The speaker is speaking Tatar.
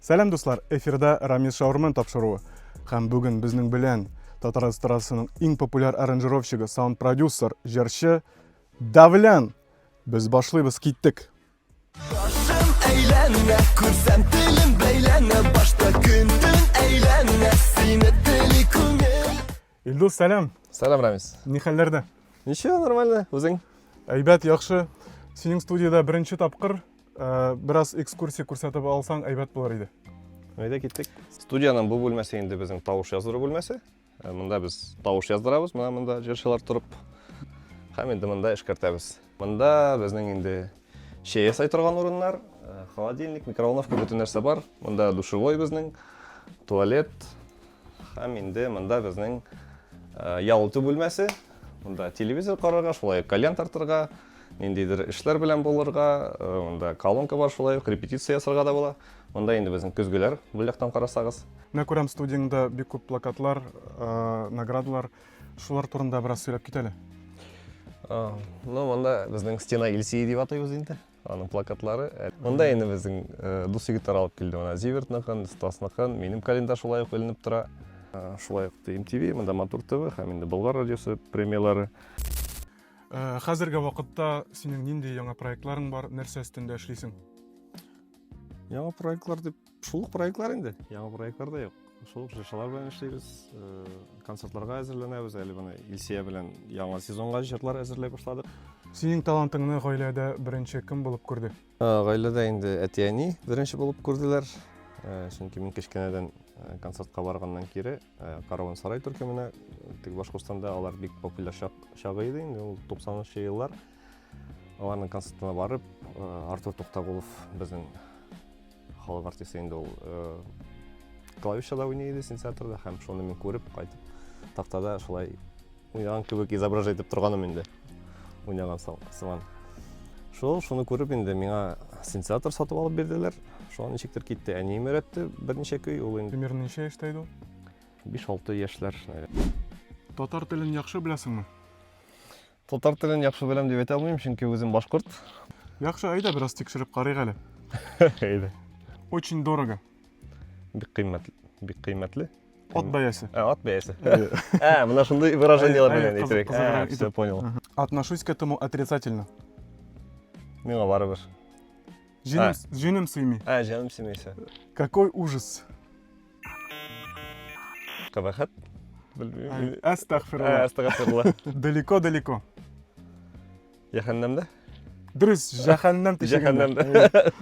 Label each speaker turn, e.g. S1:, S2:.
S1: Сәлам, дуслар! Эфирда Рамис Шаурман тапшыруы. Һәм бүген безнең белән татар эстрадасының иң популяр аранжировщигы, саунд-продюсер, җырчы Давлян. Без башлыйбыз, киттек.
S2: Башым әйләнә, күрсәм телем бәйләнә, башта көн-төн әйләнә, сине тели күңел.
S1: Илдус, сәлам.
S3: Сәлам, Рамис.
S1: Ни хәлләрдә?
S3: Ничего, нормально. Үзең?
S1: Әйбәт, яхшы. Синең студиядә беренче тапкыр э, бераз экскурсия күрсәтеп алсаң, әйбәт булыр иде.
S3: Әйдә киттек. Студиянең бу бүлмәсе инде безнең тавыш яздыру бүлмәсе. Э, монда без тавыш яздырабыз, менә монда җырчылар торып. Һәм инде монда эшкәртәбез. Монда безнең инде чәй ясай торган урыннар, э, холодильник, микроволновка, бөтен нәрсә бар. Монда душевой безнең, туалет. Һәм инде монда безнең э, ял итү бүлмәсе. Монда телевизор карарга, шулай ук кальян тартырга, ниндидер эшләр белән булырга, монда колонка бар шулай ук, репетиция ясарга да була. Монда инде безнең көзгеләр, бу яктан карасагыз.
S1: Менә күрәм студияңдә бик күп плакатлар, э, наградалар. Шулар турында бераз сөйләп кит әле.
S3: Ну, монда безнең стена Илсии дип атыйбыз инде. Аның плакатлары. Э, монда инде безнең э, дус егетләр алып килде. Менә Зивертныкын, Стасныкын, минем календарь шулай ук эленеп тора. Шулай ук ТМТВ, монда Матур ТВ һәм инде Болгар радиосы премияләре.
S1: Хәзерге вакытта синең нинди яңа проектларың бар, нәрсә өстендә эшлисең?
S3: Яңа проектлар дип, шул ук проектлар инде. Яңа проектлар да юк. Шул ук җырчылар белән эшлибез, э, концертларга әзерләнәбез. Әле менә Илсия белән яңа сезонга җырлар әзерләй башладык.
S1: Синең талантыңны гаиләдә беренче кем булып күрде?
S3: Э, гаиләдә инде әти-әни беренче булып күрделәр. Э, чөнки мин кечкенәдән концертка барганнан кире Караван сарай төркеменә, теге Башкортстанда алар бик популяр чагы иде инде, ул 90-нчы еллар. Аларның концертына барып, э, Артур Туктагулов безнең халык артисты инде ул э, клавишада уйный иде, синтезаторда, һәм шуны мин күреп кайтып, тактада шулай уйнаган кебек изображать итеп торганым инде. Уйнаган сыман. Шул, шуны күреп инде миңа синтезатор сатып алып бирделәр. Шуңа ничектер китте. Әнием өйрәтте берничә көй, ул инде.
S1: Примерно ничә яшьтә иде ул?
S3: 5-6 яшьләр, наверное.
S1: Татар телен яхшы беләсеңме?
S3: Татар телен яхшы беләм дип әйтә алмыйм, чөнки үзем башкорт.
S1: Яхшы, әйдә бераз тикшереп карыйк әле.
S3: Әйдә.
S1: Очень дорого.
S3: Бик кыйммәтле, бик кыйммәтле.
S1: Ат бәясе.
S3: Ә, ат бәясе. Ә, менә шундый выражениеләр белән әйтергә.
S1: Ә,
S3: все, понял.
S1: Отношусь к этому отрицательно.
S3: Миңа барыбер.
S1: Җенем, җенем сөйми.
S3: Ә, җаным сөймәйсә.
S1: Какой ужас.
S3: Кабахат? Белмим.
S1: Әстәгъфирулла.
S3: Әстәгъфирулла.
S1: Далеко-далеко.
S3: Җәһәннәмдә?
S1: Дөрес, җәһәннәм тишегендә.
S3: Җәһәннәмдә.